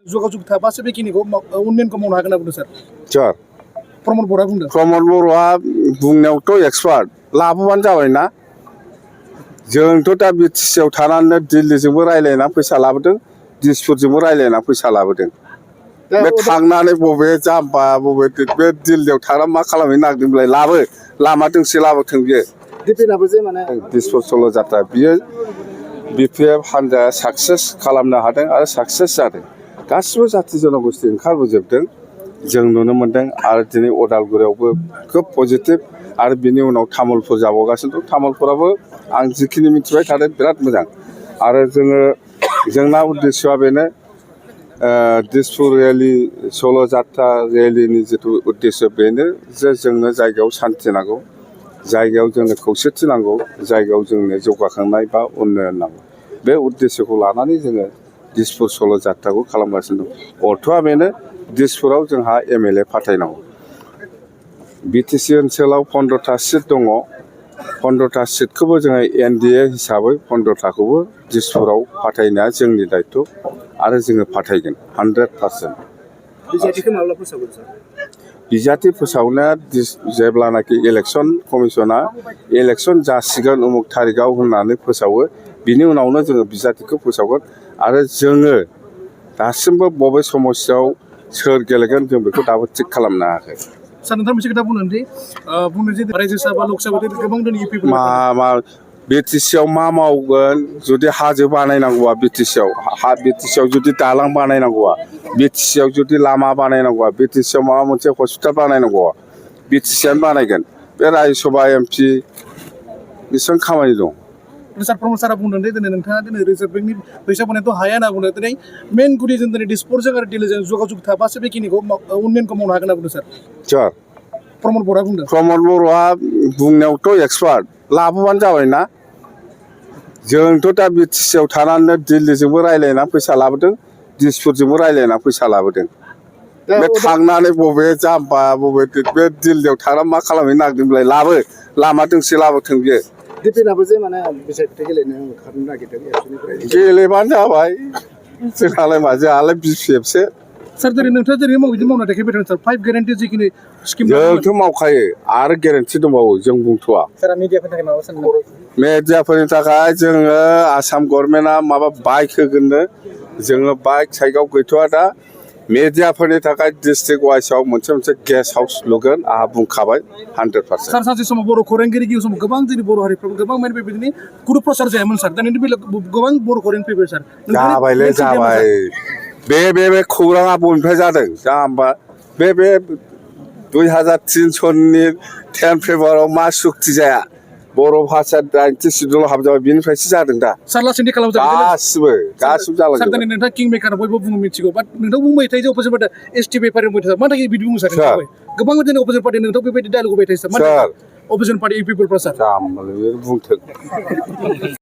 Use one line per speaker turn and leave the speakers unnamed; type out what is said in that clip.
जगाजग थाबासो बेखिनिखौ उन्नयनखौ मावनो हागोन होनना बुंदों सार
सोर
प्रमद बर'आ बुंदों।
प्रमद बर'आ बुंनायावथ' एक्सपार्ट लाबोबानो जाबायना जोंथ' दा बिटिसिआव थानानै दिल्लीजोंबो रायज्लायना फैसा लाबोदों दिसपुरजोंबो रायज्लायना फैसा लाबोदों बे थांनानै बबे जाम्बा बबे बे दिल्लीयाव थांना मा खालामहैनो नागिरदोंब्लाय लाबो लामा दोंसे लाबोथों बियो
दिपेनाबो जे माने
दिसपुर सल' जात्रा बियो बिपिएफ हान्जाया साक्सेस खालामनो हादों आरो साक्सेस जादों गासिबो जाथि जन'गोष्ठि ओंखारबोजोबदों जों नुनो मोन्दों आरो दिनै अदालगुरियावबो खोब पजिटिभ आरो बिनि उनाव तामुलपुर जाबावगासिनो दं तामुलपुराबो आं जिखिनि मिथिबाय थादों बिराद मोजां आरो जोंना उद्देश्यआ बेनो दिसपुर रेलि सल' जात्रा रेलिनि जिथु उद्देश्य बेनो जे जोंनो जायगायाव सान्थि नांगौ जायगायाव जोंनो खौसेथि नांगौ जायगायाव जोंनो जौगाखांनाय बा उन्नयन नांगौ बे उद्देश्यखौ लानानै जोङो दिसपुर सल' जात्राखौ खालामगासिनो दं अर्थ'आ बेनो दिसपुराव जोंहा एमएलए फाथायनांगौ बिटिसि ओनसोलाव 15टा सिट दङ 15टा सिटखौबो जोङो एनडिए हिसाबै 15टाखौबो दिसपुराव फाथायनाया जोंनि दायथ' आरो जोङो फाथायगोन 100%।
बिजेपिखौ माब्ला फोसावगोन सार
बिजाथि फोसावनाया जेब्लानाखि इलेक्सन कमिसना इलेक्सन जासिगोन उमुक थारिखआव होननानै फोसावो बिनि उनावनो जोङो बिजाथिखौ फोसावगोन आरो जोङो दासिमबो बबे समस्यायाव सोर गेलेगोन जों बेखौ दाबो थिग खालामनो हायाखै।
सार नोंथाङा मोनसे खोथा बुंदों जे रायजो सभा लक सभा गोबां दिनै इउपि
मा बिटिसिआव मा मावगोन जुदि हाजो बानायनांगौआ बिटिसिआव जुदि दालां बानायनांगौआ बिटिसिआव जुदि लामा बानायनांगौआ बिटिसिआव माबा मोनसे हस्पिटाल बानायनांगौआ बिटिसिआनो बानायगोन बे रायजो सभा एमपि बेसेबां खामानि दं।
सार प्रमद सारा बुंदों दिनै नोंथाङा दिनै रिजार्भ बेंकनि फैसा बोनायथ' हाया होनना बुंदों दिनै मेन गुदि जों दिनै दिसपुरजों आरो दिल्लीजों जगाजग थाबासो बेखिनिखौ उन्नयनखौ मावनो हागोन होनना बुंदों सार
सोर
प्रमद बर'आ बुंदों।
प्रमद बर'आ बुंनायावथ' एक्सपार्ट लाबोबानो जाबायना जोंथ' दा बिटिसिआव थानानै दिल्लीजोंबो रायज्लायना फैसा लाबोदों दिसपुरजोंबो रायज्लायना फैसा लाबोदों बे थांनानै बबे जाम्बा बबे बे दिल्लीयाव थांना मा खालामहैनो नागिरदोंब्लाय लाबो लामा दोंसे लाबोथों बियो
दिपेनाबो जे माने बिसायख'थि गेलेनो ओंखारनो नागिरदों एबसुनिफ्राय
गेलेबानो जाबाय जोंहालाय मा जोंहालाय बिपिएफसो
सार दिनै नोंथाङा दिनै बिदि मावना देखायबाय थादों सार 5 ग्यारान्टि जिखिनि स्किम
जोंथ' मावखायो आरो गेरेन्टि दंबावो जों बुंथ'वा
सारा मिडियाफोरनि थाखाय माबा सानदों
मेडियाफोरनि थाखाय जोङो आसाम गभर्नमेन्टआ माबा बाइक होगोननो जोङो बाइक साइकआव गैथ'वा दा मेडियाफोरनि थाखाय डिस्ट्रिक्ट वाइसआव मोनसे गेस्ट हाउस लुगोन आंहा बुंखाबाय 100%।
सार सानसे समाव बर' खौरांगिरि गिबि समाव गोबां जोंनि बर' हारिफ्राबो गोबां माने बेबायदिनो गुरु प्रसार जायामोन सार दानि बेलायाव गोबां बर' खौरां फैबाय सार
जाबायलै जाबाय बे खौराङा बबेनिफ्राय जादों जाम्बा बे 2003 10 फेब्रुवारियाव मा सुक्ति जाया बर' भाषा 90 सिडुलाव हाबजाबाय बेनिफ्रायसो जादों दा
सार लासैनो खालामजाबाय
गासिबो
जालांजोबबाय सार दिनै नोंथाङा किं मेकार बयबो बुङो मिथिगौ बाट नोंथां बुंबाय थायो जे अपोजिट पार्टी एसटि बेफारि बुंबाय थायो मानो थाखाय बिदि बुङो सार गोबां दिनै अपोजिट पार्टी नोंथां बेबायदि डायलग होबाय थायो सार अपोजिट पार्टी पिपलफ्रा सार
बुंथों